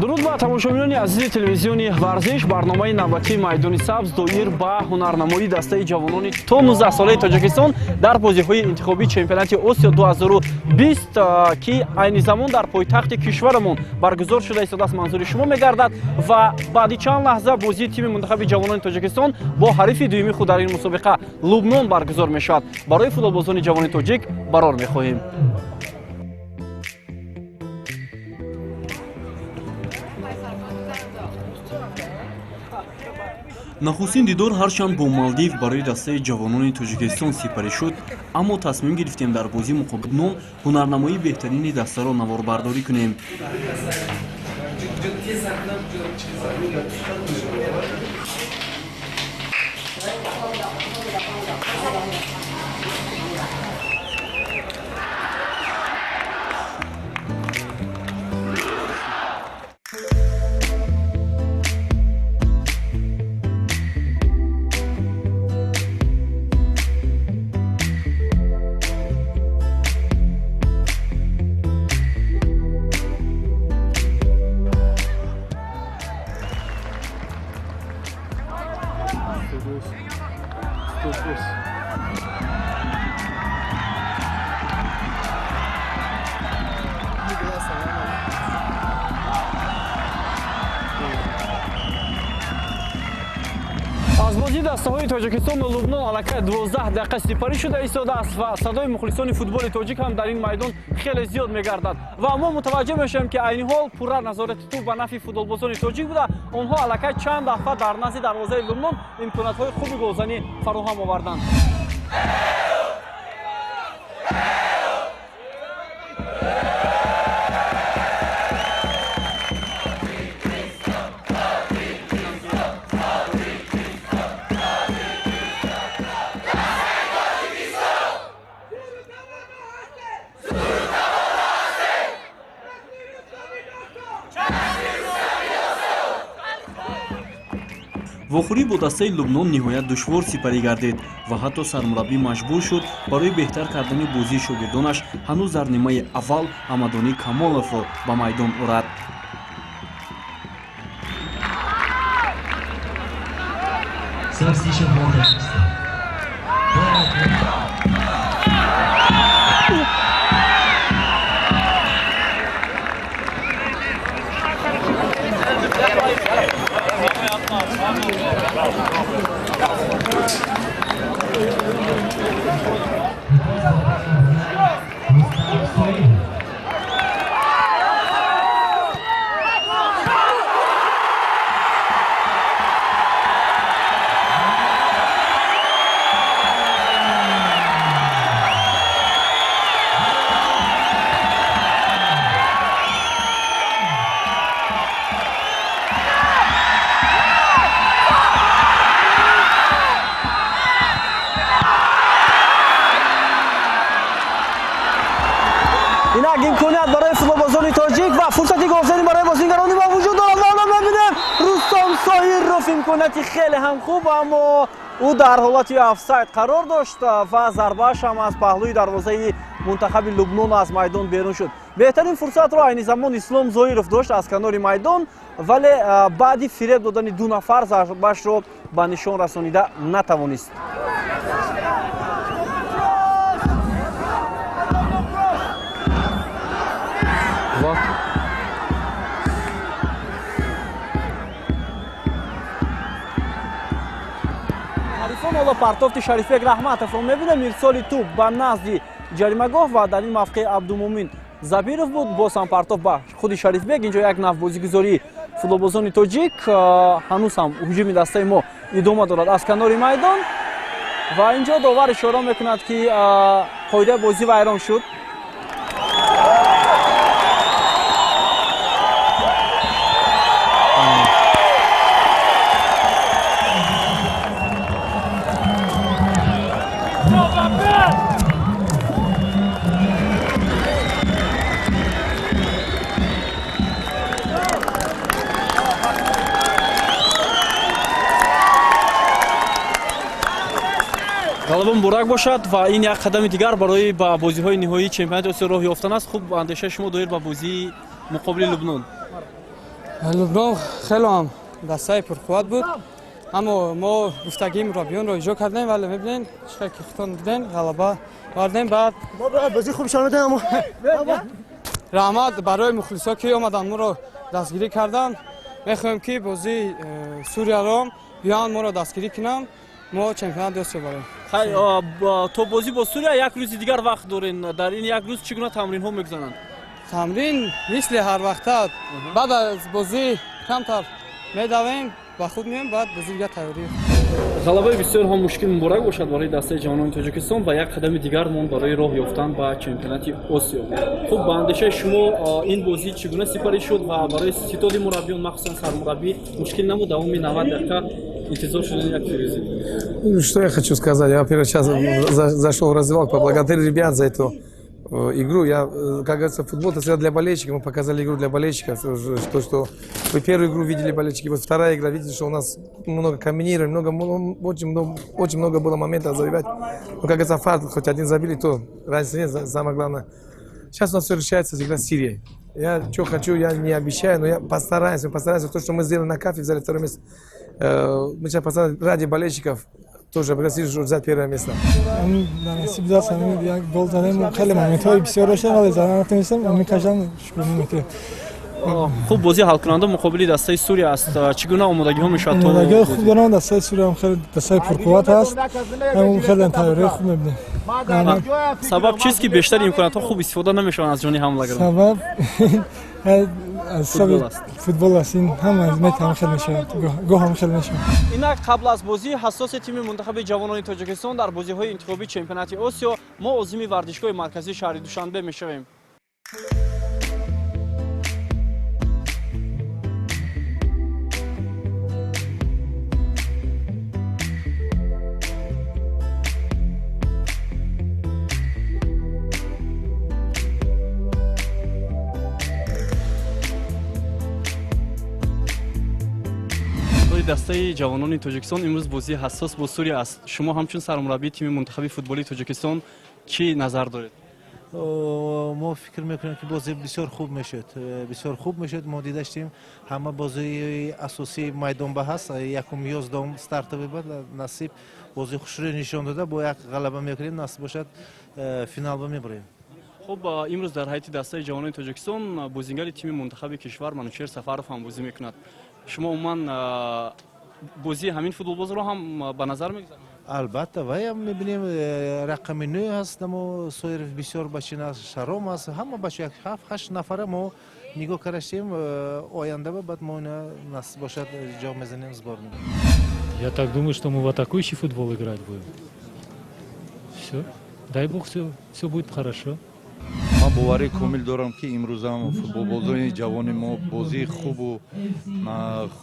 Дуруд ба тамошобинони азизи телевизиони Варзиш. Барномаи навбатии «Майдони сабз» доир ба ҳунарнамоии дастаи ҷавонони то 19 солаи Тоҷикистон дар бозиҳои интихобии чемпионати Осиё 2020, ки айни замон дар пойтахти кишварамон баргузор шуда истодааст, манзури шумо мегардад. Ва баъди чанд лаҳза бозии тими мунтахаби ҷавонони Тоҷикистон бо ҳарифи дуюми худ дар ин мусобиқа, Лубнон, баргузор мешавад. Барои футболбозони ҷавони тоҷик барор мехоҳем. Нахустин дидор ҳарчанд бо Малдив барои дастаи ҷавонони Тоҷикистон сипарӣ шуд, аммо тасмим гирифтем дар бозӣ муқобили Лубнон ҳунарнамоии беҳтарини дастаро наворбардорӣ кунем. Аз бозии дастаҳои Тоҷикистону Лубнон аллакай 12 дақиқа сипарӣ шуда истодааст ва садои мухлисони футболи тоҷик ҳам дар ин майдон хеле зиёд мегардад. Ва мо мутаваҷҷеҳ мешавем, ки айни ҳол пурра назорати тӯб ба нафъи футболбозони тоҷик буда, онҳо аллакай чанд дафъа дар назди дарвозаи Лубнон имкониятҳои хуби голзанӣ фароҳам оварданд. Вохӯрӣ бо дастаи Лубнон ниҳоят душвор сипарӣ гардид ва ҳатто сармураббӣ маҷбур шуд барои беҳтар кардани бозии шогирдонаш ҳанӯз дар нимаи аввал Ҳамадонӣ Камоловро ба майдон орад. Инак имконият барои футболбозони тоҷик ва фурсати голзанӣ барои бозигарони мо вуҷуд дорад ва мо мебинем, Рустом Соҳиров, имконияти хеле ҳам хуб, аммо ӯ дар ҳолати офсайд қарор дошт ва зарбааш ҳам аз паҳлӯи дарвозаи мунтахаби Лубнон аз майдон берун шуд. Беҳтарин фурсатро айни замон Ислом Зоиров дошт аз канори майдон, вале баъди фиреб додани ду нафар зарбашро ба нишон расонида натавонист. Ҳарифон ҳоло партофти Шарифбек Раҳматовро мебинем. Ирсоли тӯб ба назди ҷаримагоҳ ва дар ин мавқеъ Абдумумин Забиров буд. Боз ҳам партоф ба худи Шарифбек. Инҷо як нав бозигузории футболбозони тоҷик. Ҳанӯз ҳам ҳуҷуми дастаи мо идома дорад аз канори майдон ва инҷо довар ишора мекунад, ки қоидаи бозӣ вайрон шуд. Ғалаба муборак бошад ва ин як қадами дигар барои ба бозиҳои ниҳоии чемпионати Осиё роҳ ёфтан аст. Хуб, андешаи шумо доир ба бозии муқобили Лубнон? Лубнон хеле ҳам дастаи пурқувват буд, аммо мо гуфтагии мураббиёнро иҷро кардем, вале мебинем чӣ хел ки худтон дидем, ғалаба овардем. Баъд бозии хуб нишон додем. Раҳмат барои мухлисо, ки омаданд, моро дастгирӣ карданд. Мехоҳем, ки бозии Сурияро биёянд, моро дастгирӣ кунанд, мо чемпионати Осиё барем. То бозӣ бо Сурия як рӯзи дигар вақт дорем. Дар ин як рӯз чӣ гуна тамринҳо мегузаранд? Тамрин мисли ҳар вақта, баъд аз бозӣ камтар медавем, ба худ меем, баъд бозӣ дигар тайёрӣ. Ғалабаи бисёр ҳам мушкил муборак бошад барои дастаи ҷавонони Тоҷикистон ва як қадами дигар монд барои роҳ ёфтан ба чемпионати Осиё. Хуб, ба андешаи шумо, ин бозӣ чӣ гуна сипарӣ шуд ва барои ситоди мураббиён, махсусан сармураббӣ, мушкил набуд давоми 90 дақиқа интизор шудани як пирӯзӣ? Что я хочу сказать? Я, во-первых, сейчас зашел в раздевалку, поблагодарил ребят за эту игру. Я, как говорится, футбол это всегда для болельщиков. Мы показали игру для болельщиков. То, что вы первую игру видели, болельщики, вот вторая игра, видите, что у нас много комбинировали, много, очень много, очень много было моментов забивать. Но, как говорится, фарт, хоть один забили, то разницы нет, самое главное. Сейчас у нас все решается, игра с Сирией. Я что хочу, я не обещаю, но я постараюсь, мы постараемся. То, что мы сделали на КАФе, взяли второе место. Мы сейчас постараемся ради болельщиков тоже пригласили, чтобы взять первое место. Насиб даст, як гол задем, хеле моментҳои бисёр доштем, вале зада натонистем. Ами кажам, шукр метем. Хуб, бозии ҳалкунанда муқобили дастаи Сурия аст. Чӣ гуна омодагиҳо мешавад? Омодагиҳои хуб дорам. Дастаи Сурия ҳам хеле дастаи пурқувват аст, ҳамон хеле тайёрии хуб мебинем. Сабаб чист, ки бештари имкониятҳо хуб истифода намешаванд аз ҷониби ҳамлагарон? Сабаб аз ҳисоби футбол аст, ин ҳама метавон хел мешавад, гоҳ ҳам хел мешавад. Инак, қабл аз бозии ҳассоси тими мунтахаби ҷавонони Тоҷикистон дар бозиҳои интихобии чемпионати Осиё мо озими варзишгоҳи марказии шаҳри Душанбе мешавем. Дастаи ҷавонони Тоҷикистон имрӯз бозии ҳассос бо Сурия аст. Шумо ҳамчун сармураббии тими мунтахаби футболии Тоҷикистон чӣ назар доред? Мо фикр мекунем, ки бозӣ бисёр хуб мешуд, бисёр хуб мешуд. Мо дидаштем, ҳама бозии асосии майдонба ҳаст, якум ёздаҳум стартовый бад. Насиб, бозии хушрӯ нишон дода, бо як ғалаба мекунем, насиб бошад, финалба мебурем. Хуб, имрӯз дар ҳайати дастаи ҷавонони Тоҷикистон бозингари тими мунтахаби кишвар Манучер Сафаров ҳам бозӣ мекунад. Шумо умуман бозии ҳамин футболбозро ҳам ба назар мегузаред? Албатта, ваям мебинем, рақами нӯ ҳаст, намо Соиров бисёр бачин аст, Шаром аст, ҳама бача, як ҳафт ҳашт нафара мо нигоҳ кардаштем. Ояндаба баъд мо ина, насиб бошад, ҷо мезанем сборная. Я так думаю, что мы в атакующий футбол играть будем. Все. Дай бог, все, все будет хорошо. Ман боварии комил дорам, ки имрӯзам футболбозони ҷавони мо бозии хубу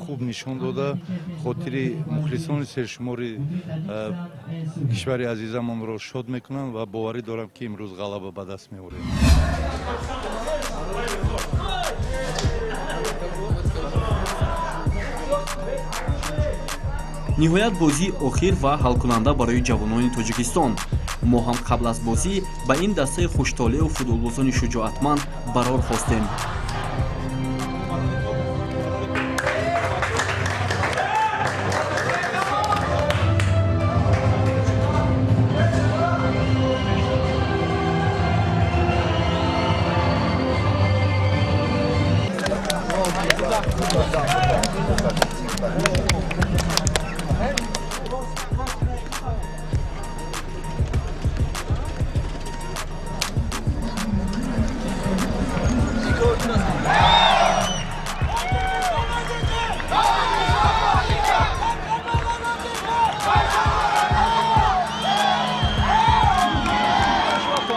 хуб нишон дода, хотири мухлисони сершумори кишвари азизамонро шод мекунанд ва боварӣ дорам, ки имрӯз ғалаба ба даст меорем. Ниҳоят, бозии охир ва ҳалкунанда барои ҷавонони Тоҷикистон. Мо ҳам қабл аз бозӣ ба ин дастаи хуштолеу футболбозони шуҷоатманд барор хостем.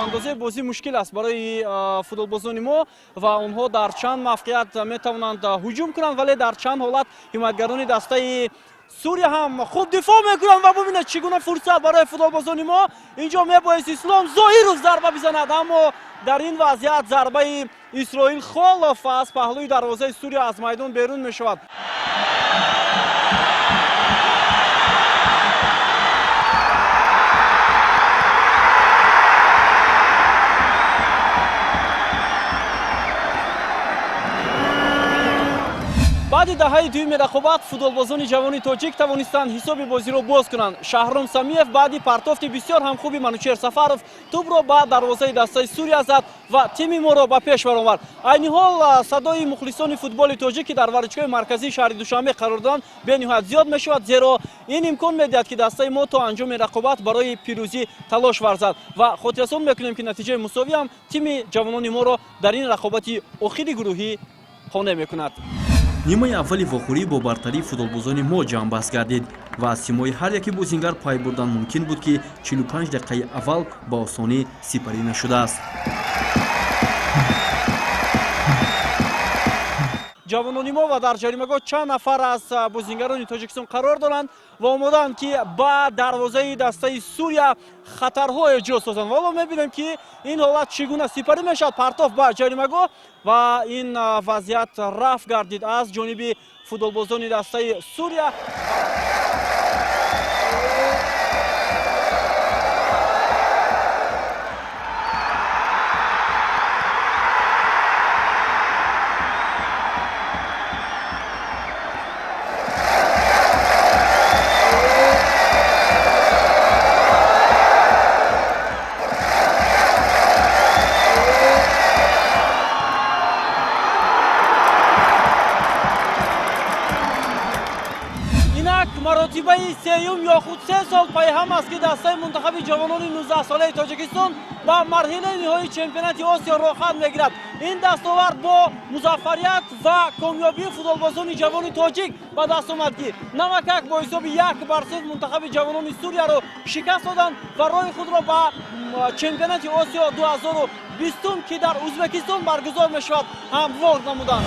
Андозаи бозӣ мушкил аст барои футболбозони мо ва онҳо дар чанд мавқеият метавонанд ҳуҷум кунанд, вале дар чанд ҳолат ҳимоятгарони дастаи Сурия ҳам хуб дифоъ мекунанд. Ва бубинед, чӣ гуна фурсат барои футболбозони мо! Инҷо мебоист Ислом Зоҳиров зарба бизанад, аммо дар ин вазъият зарбаи Исроил Холов аз паҳлӯи дарвозаи Сурия аз майдон берун мешавад. Баъди даҳаи дуюми рақобат футболбозони ҷавони тоҷик тавонистанд ҳисоби бозиро боз кунанд. Шаҳром Самиев баъди партофти бисёр ҳам хуби Манучер Сафаров тӯбро ба дарвозаи дастаи Сурия зад ва тими моро ба пеш баровард. Айни ҳол садои мухлисони футболи тоҷик, ки дар варзишгоҳи марказии шаҳри Душанбе қарор доранд, бениҳоят зиёд мешавад, зеро ин имкон медиҳад, ки дастаи мо то анҷоми рақобат барои пирӯзӣ талош варзад. Ва хотиррасон мекунем, ки натиҷаи мусовӣ ҳам тими ҷавонони моро дар ин рақобати охири гурӯҳӣ қонеъ мекунад. Нимаи аввали вохӯрӣ бо бартарии футболбозони мо ҷамъбаст гардид ва аз симои ҳар яке бозингар пай бурдан мумкин буд, ки 45 дақиқаи аввал ба осонӣ сипарӣ нашудааст. Ҷавонони мо ва дар ҷаримагоҳ чанд нафар аз бозингарони Тоҷикистон қарор доранд ва омодаанд, ки ба дарвозаи дастаи Сурия хатарҳо эҷод созанд. Ва ҳоло мебинем, ки ин ҳолат чӣ гуна сипарӣ мешавад. Партоф ба ҷаримагоҳ ва ин вазъият рафт гардид аз ҷониби футболбозони дастаи Сурия. Маротибаи сеюм ё худ 3 сол пайҳам аст, ки дастаи мунтахаби ҷавонони 19-солаи Тоҷикистон ба марҳилаи ниҳоии чемпионати Осиё роҳхат мегирад. Ин дастовард бо музаффарият ва комёбии футболбозони ҷавони тоҷик ба даст омад, ки намакак бо ҳисоби 1-0 мунтахаби ҷавонони Сурияро шикаст доданд ва роҳи худро ба чемпионати Осиё 2020, ки дар Ӯзбекистон баргузор мешавад, ҳамвор намуданд.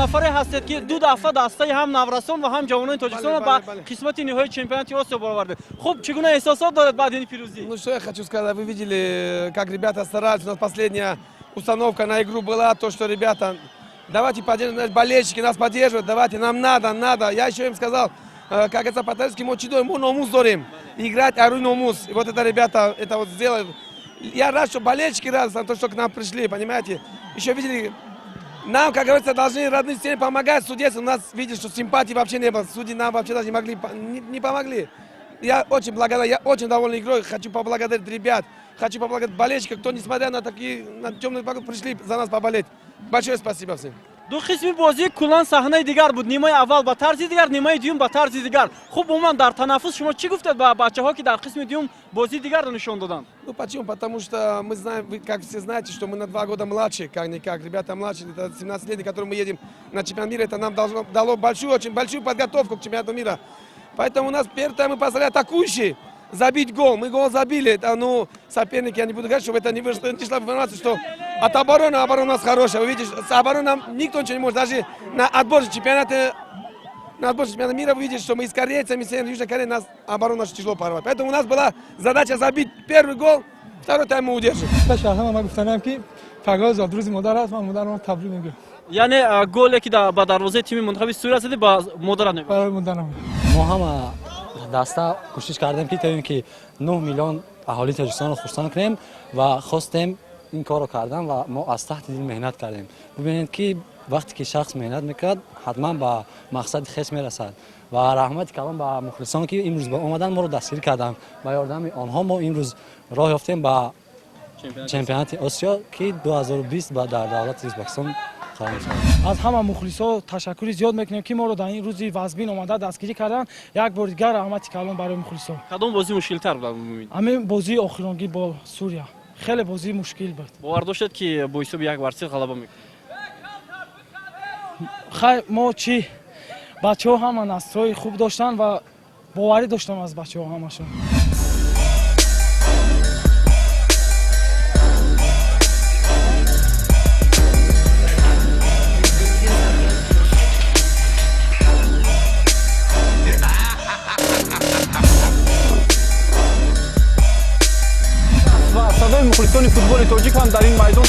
Нафаре ҳастед, ки ду дафъа дастаи ҳам наврасон ва ҳам ҷавонони Тоҷикистонро ба қисмати ниҳоии чемпионати Осиё баровардед. Хуб, чӣ гуна эҳсосот доред баъди ин пирӯзӣ? Ну что я хочу сказать, вы видели, как ребята старались. У нас последняя установка на игру была, то, что ребята, давайте поддерживать, болельщики нас поддерживают, давайте, нам надо, надо. Я еще им сказал, как это по-таджикски, мы чидой, мы номус дорим, играть аруй номус. И вот это ребята, это вот сделали. Я рад, что болельщики рады, за то, что к нам пришли, понимаете. Еще видели, нам, как говорится, должны родные стены помогать судейству. У нас, видишь, что симпатии вообще не было. Судьи нам вообще даже не могли, не помогли. Я очень благодарен, я очень доволен игрой. Хочу поблагодарить ребят, хочу поблагодарить болельщиков, кто, несмотря на такие, на темные погоды, пришли за нас поболеть. Большое спасибо всем. Ду қисми бозӣ куллан саҳнаи дигар буд. Нимаи аввал ба тарзи дигар, нимаи дуюм ба тарзи дигар. Хуб, умуман дар танаффус шумо чӣ гуфтед ба бачаҳо, ки дар қисми дуюм бозии дигарро нишон доданд? Ну почему? Потому что мы знаем, вы как все знаете, что мы на 2 года младше, как-никак. Ребята младше, это 17 лет, которые мы едем на чемпионат мира, это нам дало большую, очень большую подготовку к чемпионату мира. Поэтому у нас первый тайм мы послали атакующий забить гол. Мы гол забили. Это, ну, соперники, я не буду говорить, чтобы это не вышло, не шла информация, что от обороны, оборона у нас хорошая. Вы видите, с обороны нам никто ничего не может. Даже на отборе чемпионата, мира вы видите, что мы с корейцами, с Южной Кореей, нас оборону нашу тяжело порвать. Поэтому у нас была задача забить первый гол, второй тайм мы удержим. Яъне голе, ки ба дарвозаи тими мунтахаби Сурия задӣ, ба модарат мебарад? Мо ҳама даста кӯшиш кардем, ки тавем, ки 9 миллион аҳолии Тоҷикистонро хурсанд кунем ва хостем ин корро кардан ва мо аз таҳти дил меҳнат кардем. Бубинед, ки вақте ки шахс меҳнат мекунад, ҳатман ба мақсади хеш мерасад. Ва раҳмати калон ба мухлисон, ки имрӯз омадан моро дастгирӣ карданд. Ба ёрдами онҳо мо имрӯз роҳ ёфтем ба чемпионати Осиё, ки 2020 дар давлати Ӯзбекистон. Аз ҳама мухлисо ташаккури зиёд мекунем, ки моро дар ин рӯзи вазбин омада дастгирӣ карданд. Як бори дигар раҳмати калон барои мухлисо. Кадом бозӣ мушкилтар буд? Ҳамин бозии охиронгӣ бо Сурия хеле бозии мушкил буд. Бовар доштед, ки бо ҳисоби 1-0 ғалаба мекунед? Хай, мо чӣ, бачаҳо ҳама настрои хуб доштанд ва боварӣ доштам аз бачаҳо ҳамашон. Садои мухлисони футболи тоҷик ҳам дар ин майдон.